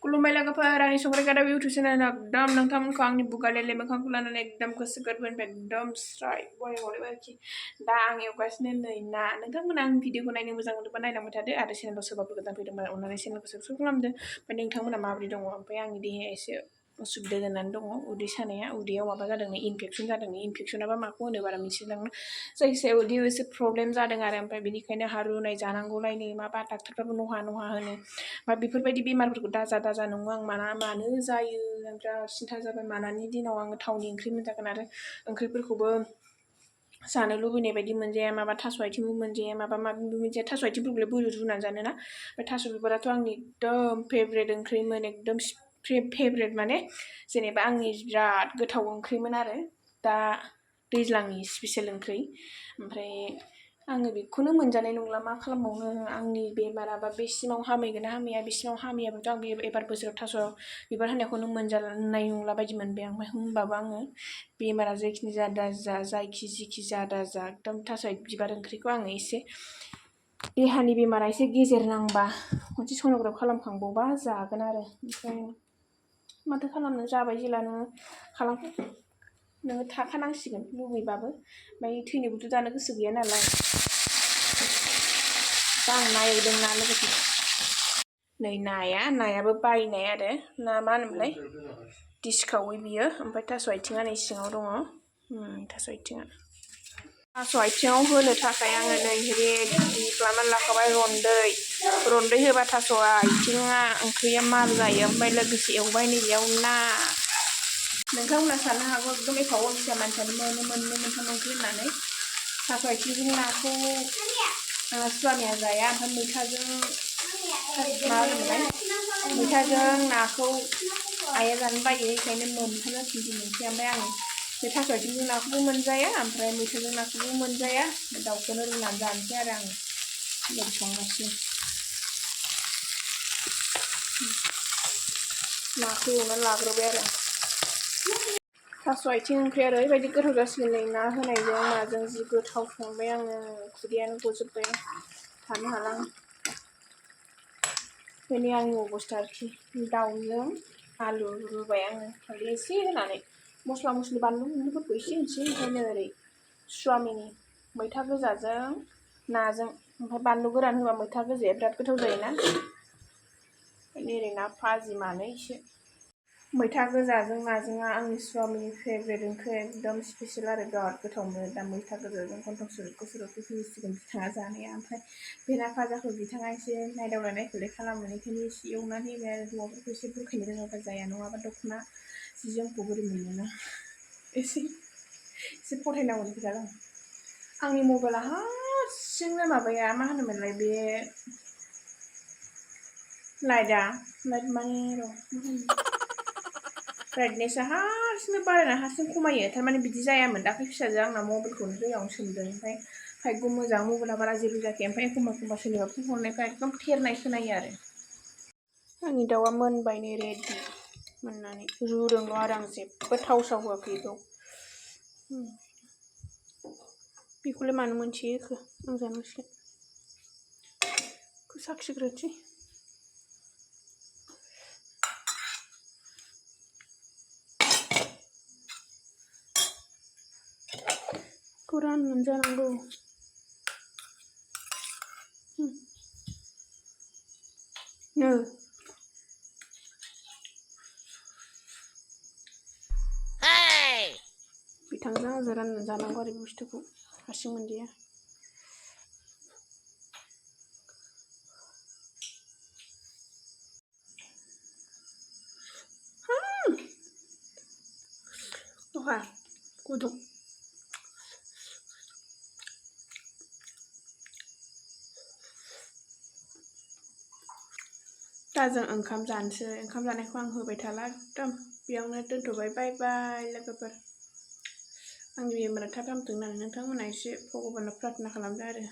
खुलुमबाय लोगोफोर आंनि संग्रा गादाव इउटुब चेनेल एकदम नोंथांमोनखौ आंनि बुगालेले मोखांखौ लानानै एकदम गोसो गोरबोनिफ्राय एकदम स्राय बरायहरबाय आरोखि दा आं एवगासिनो नै ना नोंथांमोना आंनि भिडिअखौ नायनो मोजां मोनोबा नायलांबाय थादो आरो चेनेलाव सोरबाफोर गोदान फैदोंबा अननानै चेनेलखौ साबस्क्राइब खालामदो ओमफ्राय नोंथांमोना माबोरै दङ ओमफ्राय आंनि देहाया एसे उसुबिदा जानानै दङ उदै सानाया उदैयाव माबा जादों इनफेक्सन जादों इनफेक्सनाबा माखौ होनो बारा मिथिलांना जायखिजाया उदैयाव एसे प्रब्लेम जादों आरो ओमफ्राय बेनिखायनो हा रुनाय जानांगौलायनो माबा डाक्टारफ्राबो नहा नहा होनो मा बेफोरबायदि बेमारफोरखौ दाजा नङो आं मानो जायो आं बिराद सिन्था जाबाय मालानि दिनाव आङो थावनि ओंख्रि मोनजागोन आरो ओंख्रिफोरखौबो जानो लुबैनाय बायदि मोनजाया माबा थास' आथिंबो मोनजाया माबा माबि मोनजाया थास' आथिंफोरखौलाय बोरै रुनानै जानोना ओमफ्राय थास' बिबाराथ' आंनि एकदम फेभरेट ओंख्रिमोन एकदम फेभरेट माने जेनेबा आंनि बिराद गोथाव ओंख्रिमोन आरो दा दैज्लांनि स्पेशेल ओंख्रि ओमफ्राय आङो बेखौनो मोनजानाय नंला मा खालामबावनो आंनि बेमाराबा बेसिमाव हामहैगोन ना हामहैया बेसिमाव हामहैयाबाथ' आं एबार बोसोराव थास' बिबार होनायखौनो मोनजानाय नंला बायदि मोनबाय आं ओमफ्राय होमबाबो आङो बेमारा जायखि जिखि जादा जा एकदम थास' बिबार ओंख्रिखौ आङो एसे देहानि बेमारा एसे गेजेर नांबा खनसे सन'ग्राफ खालामखांबावबा जागोन आरो ओमफ्राय माथो खालामनो जाबाय जेला नोङो थाखानांसिगोन लुबैबाबो ओमफ्राय थैनोबोथ' जानो गोसो गैया नालाय दा आं ना एवदों ना लोगोसे नै नायाबो बायनाय आरो ना मा होनोमोनलाय दिसखावै बियो ओमफ्राय थास' आथिङा नै सिङाव दङ थास' आथिङाव होनो थाखाय आङो नै रेडि खालामनानै लाखाबाय रन्दै होबा थास' आथिङा ओंख्रिया मार जायो ओमफ्राय लोगोसे एवबाय नैबेयाव ना नोंथांमोना साननो हागौ एकदम एफा अलसिया मानसियानो मोननै मोनथाम ओंख्रि होननानै थास' आथिंजों नाखौ स्वामिया जाया ओमफ्राय मैथाजों नाखौ आइया जानो बायो बेखायनो मोनथाम जासिगोन दिनै ओमफ्राय आं बे थास' आथिंजों नाखौबो मोनजाया ओमफ्राय मैथाजों नाखौबो मोनजाया दाउखौनो रुनानै जानोसै आरो आङो बेबायदि संगासिनो नाखौ एवनानै लाग्रोबाय आरो थास' आथिं ओंख्रिया ओरैबायदि गोथाव जासिगोन नै ना होनायजों नाजों जि गोथाव संबाय आङो खुदैयानो गजोब्बाय थानो हाला बेनि आंनि अबस्था आरोखि दाउजों आलु रुबाय आङो हालदै एसे होनानै मस्ला मस्लि बानलुफोरखौ एसे होनोसै ओमफ्राय ओरै स्वामिनि मैथा गोजाजों नाजों ओमफ्राय बानलु गोरान होबा मैथा गोजाया बिराद गोथाव जायोना ओरै ना फाजि मानैसो मैथा गोजाजों नाजोंआ आंनि स्वामिनि फेभरेट ओंख्रि एकदम स्पेशेल आरो बिराद गोथाव मोनो दा मैथा गोजाजों खन्थं सुरुखौ होसिगोन बिथाङा जानाया ओमफ्राय बे ना फाजाखौ बिथाङा एसे नायदावलाय खालामो बेनिखायनो एसे एवनानै होबाय आरो हौवाफोरखौ एसे बुरखायनो रोङाबा जाया नङाबा दख'ना जि जोमखौ बोरै मोनोना एसे फथायनांगौ खोथा दं आंनि मबाइला हारसिंनो माबाया मा होनोमोनलाय बे लाइट माने ब्राइटनेसा हारसिंनो बारायना हारसिं खमायो थारमाने बिदि जायामोन दाख्लै फिसाजोआ आंना मबाइलखौनो दैयावनो सोमदों ओमफ्राय फाइभबो मोजां मबाइला बारा जेबो जायाखै ओमफ्राय एखमबा सोरनिबा फन हरनायफ्रा एकदम थेरनाय खोनायो आरो आंनि दाउआ मोनबाय नै रेडि मोननानै रुदोंल' आरो आं जेबो थाव साव होआखै बेखौलाय मानो मोनथियो आं जानांसिगोन साखिग्रोनोसै राननानै जानांगौ नो बिथांजों आंजों राननानै जानांगौ आरो बे बुस्थुखौ हारसिं मोनजाया गुदुं दा जों ओंखाम जानोसै ओंखाम जानायखौ आं होबाय थाला एकदम बेयावनो दोनथ'बाय बाय बाय लोगोफोर आंनि बेमारा थाब हामथों होननानै नोंथांमोना एसे भगबानाव प्रार्थना खालामदो आरो